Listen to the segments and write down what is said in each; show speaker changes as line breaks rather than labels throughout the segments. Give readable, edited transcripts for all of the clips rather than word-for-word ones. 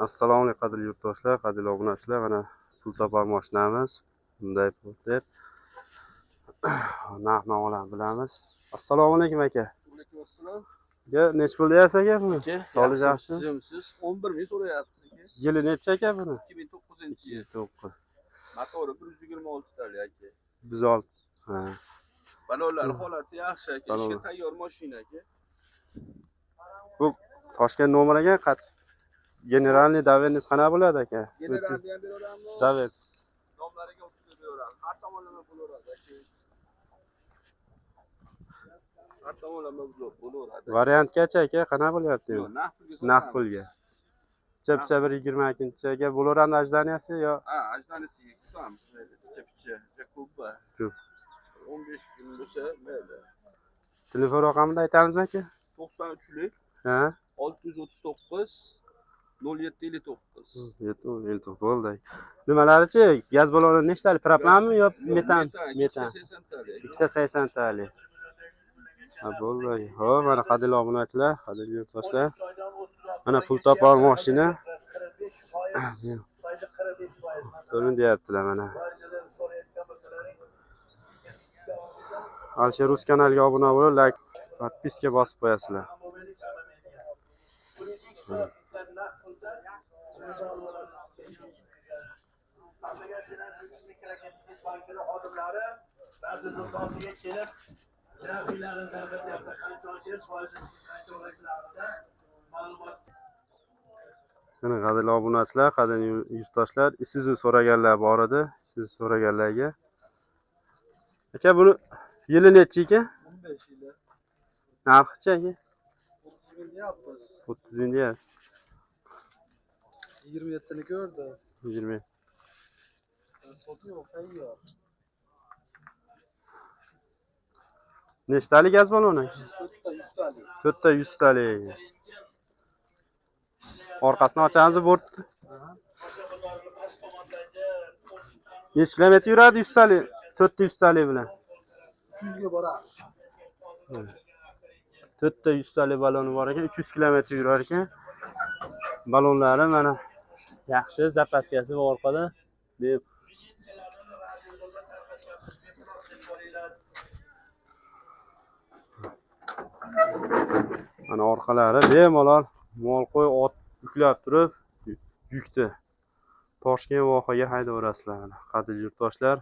Assalomu alaykum, qadrli yurtdoshlar, qadrli obunachilar. Mana pul topar mashinamiz. Bunday deb narx navolarni bilamiz. Assalomu alaykum, aka.
Alaykum assalom.
Aka, nechi pul deyapsiz, aka, buni?
Aka,
Sog'lik yaxshi.
Tuzumsiz. 11 ming so'rayapsiz, aka.
Yili nechi, aka, buni?
2009-yil.
9.
Motori 126 talik, aka.
106. Ha.
Balonlar holati yaxshi, aka.
Balon.
Ishga tayyor mashina, aka.
Toshkent nomer ekan, qat генеральный доверенность qanaqa bo'ladi, aka?
Generalni ham beraveramiz.
Davet.
Nomlariga o'tkazib beraveramiz. Har tomonlama bo'laveradi, aka. Har tomonlama bo'laveradi.
Variantgacha, aka, qanaqa bo'lyapti?
Yo'q, naqd pulga
Naqd
sotamiz.
Pulga. Picha picha bir 22-ga bo'laveradi ожидания si yo
Ha, ожидания siga kutamiz. Mayli, picha picha, juda ko'p bor.
Ko'p.
15 kun bo'lsa, mayli.
Telefon raqamini aytamizmi, aka?
93lik
Ha?
639 07 59.
Yetti, 59 bo'ldi. Nimalarichi? Gaz baloni nechtalik? Propanmi yo metan? Metan.
Metan. 80 talik.
Ikkita 80 talik. Ha, bo'ldi. Xo'p, mana, qadrli obunachilar, qadrli yurtdoshlar. Mana pul topar mashina. So'rin deyaptilar mana. Alisher Rus kanaliga obuna bo'lib, layk, подписка bosib qo'yasizlar. Mana.
Xodimlari ba'zi do'konga kelib grafiklarni tarqatyapti, qancha oshirish foizi, qancha oshirishlarida ma'lumot.
Mana, qadrli obunachilar, qadrli yurtdoshlar, Isuzu so'raganlar bor edi. Isuzu so'raganlarga. Aka, buni yili nechi ekan?
15 yili.
Narxichi, aka?
30 ming deyapmiz.
30 ming deyapti.
27ni ko'rdi.
20.
Sotib yo'q, tayyor.
Nechtalik gaz baloni?
To'rtta yuztalik.
To'rtta yuztalik. Orqasini ochamiz, bort. Necha kilometr yuradi yuztalik? To'rtta yuztalik bilan.
300 ga boradi.
To'rtta yuztalik baloni bor ekan, 300 kilometr yurar ekan. Balonlari mana yaxshi, запаска si bor orqada. Deb mana orqalari bemalol mol, qo'y, ot yuklab turib yukni Toshkent vohaga haydayverasizlar, mana, qadrli yurtdoshlar.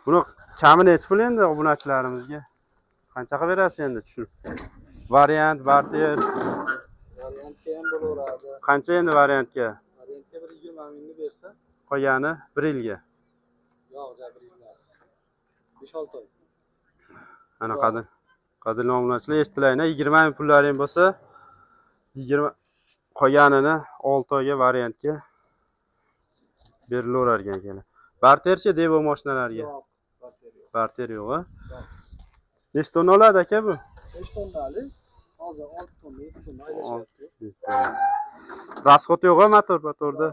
Buni kami nechi pul endi obunachilarimizga? Qancha qilib berasiz endi tushirib? Variant, barter?
Variantga ham bo'laveradi.
Qancha endi variantga?
Variantga bir 20 mingni bersa,
Qolgani bir yilga.
Yo'q, ja bir yil emas. 5-6 oy.
Ana, qadrli obunachilar, eshitdilaring, 20 ming pullaring bo'lsa, 20 qolganini 6 oyga variantga berilaverar ekan, akalar. Barterchi, Devo mashinalarga?
Yo'q, barter yo'q.
Barter yo'q, a?
Yo'q.
Nechta tonna oladi, aka, bu?
5 tonnalik, hozir 6 tonna, 7 tonna aylashyapti.
Расход yo'q, a, motor motorda?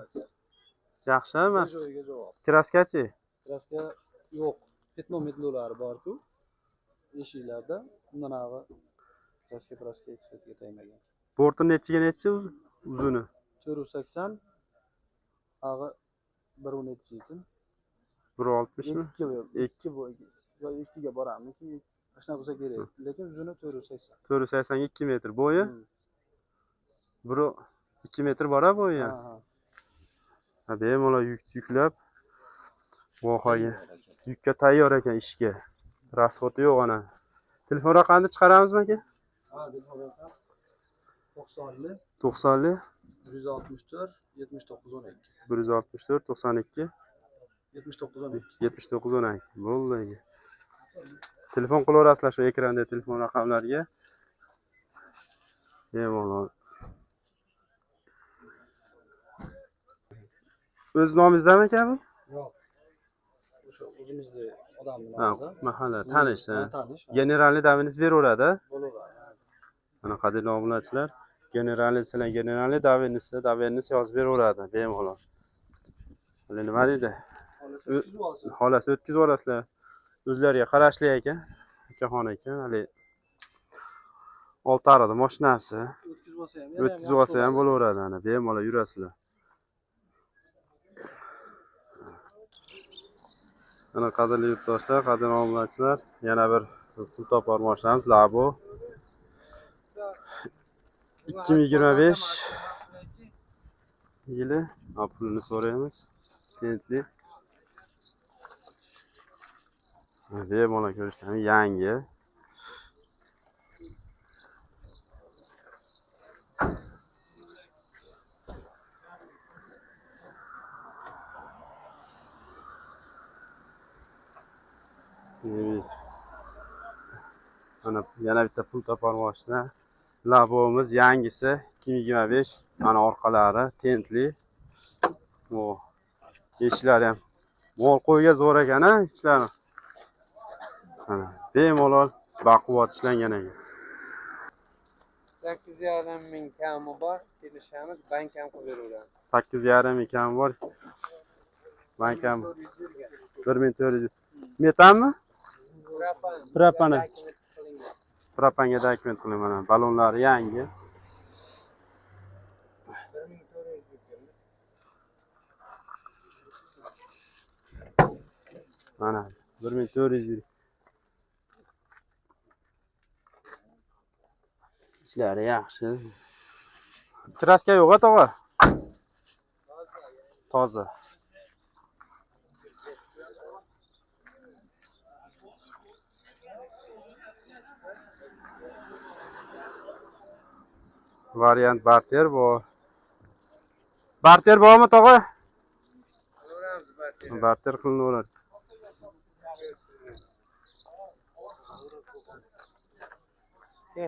Yaxshi emas.
Joyiga javob.
Краска chi?
Краска yo'q. Пятно metnolari bor-ku. Eshiklarda undan nari краска краска hech tegmagan.
Borti nechiga nechi uzuni?
480, ag'i 1.12 ekan.
1.60 mi?
2 2 yo 2 ga boramiki, shunaqa bo'lsa kerak. Lekin uzuni 480.
480 ga 2 metr. Bo'yi? 1.2 metr bor, a, bo'yi?
Ha, ha.
Ha, bemalol yuk yuklab vohaga yukka tayyor ekan ishga. Расход i yo'q ana. Telefon raqamini chiqaramizmi, aka?
Ha, telefon raqam 90li
90li
164 79 12.
164 92
79 12.
79 12. Bo'ldi, aka. Telefon qilaverasizlar shu ekranda telefon raqamlariga. Bemalol. O'z noming'izdami, aka, bu?
Yo'q. O'sha o'zimizni odamni
Ha,
nomida.
mahalla, tanish, ha.
Ha, tanish. Ha.
Генеральный доверенность beraveradi, a?
Bo'laveradi. Ha.
Mana, qadrli obunachilar, генеральный sizlar генеральный доверенность доверенность yozib beraveradi bemalol. Hali nima deydi?
Xohlasa o'tkazib olsin.
Xohlasa o'tkazib olasizlar. O'zlariga qarashli ekan. Akaxon ekan, hali oltarida mashinasi.
O'tkazib olsa ham yana ham
O'tkazib olsa ham bo'laveradi ana, bemalol yurasizlar. Mana qadrli yurtdoshlar, qadrli obunachilar, yana bir pul topar mashinamiz Labo 2025 yili. Ha, pulini so'raymiz. Tentli. Bemalol ko'rishgan yangi. Mana yana bitta pul topar mashina. Labomiz yangisi 2025. Mana orqalari tentli. O eshiklari ham mol qo'yga zo'r ekan a, ichlari. Mana bemalol baquvvat ishlangan ekan.
8,5 ming kami bor, kelishamiz, bank ham qilib beraveramiz.
8,5 ming kami bor. Bank ham 1400. Metanmi?
Propan.
Propani.
Dokument qilingan.
Propanga dokument qiling mana. Ballonlari yangi.
1400 yurgan.
Mana 1400 yil. Ishlari yaxshi. Kraska yo'q a tog'a? Toza. Variant barter bor. Barter bormi tog'a?
Qilaveramiz barter.
Barter qilinaveradi.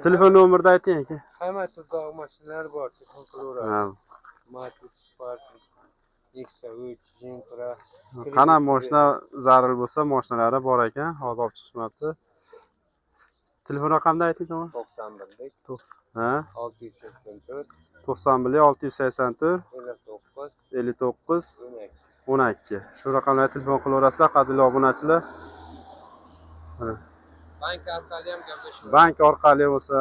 Telefon nomerini ayting aka.
Hamma turdagi mashinalar bor, telefon qilaveramiz.
Ha.
Matiz, Spark, Nexia 3, Gentra.
Qana mashina zarur bo'lsa, mashinalari bor ekan, hozir olib chiqishmabdi. Telefon raqamini ayting tog'a.
91lik
Ha?
684
91 684
59
59
12.
12. Shu raqamlarga telefon qilaverasizlar, qadrli obunachilar.
Bank orqali ham gaplashamiz.
Bank orqali bo'lsa,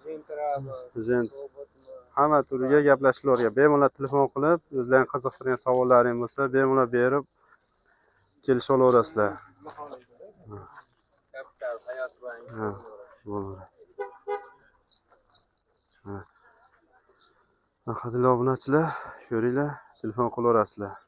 Gentrami,
Gent
Robotmi?
hamma turiga gaplashilavergan. Bemalol telefon qilib, o'zlaring qiziqtirgan savollaring bo'lsa, bemalol berib kelisha olaverasizlar.
Kapital, Hayot bank.
Ha, bo'laveradi. Ha. Qadrli obunachilar, ko'ringlar, telefon qilaverasizlar.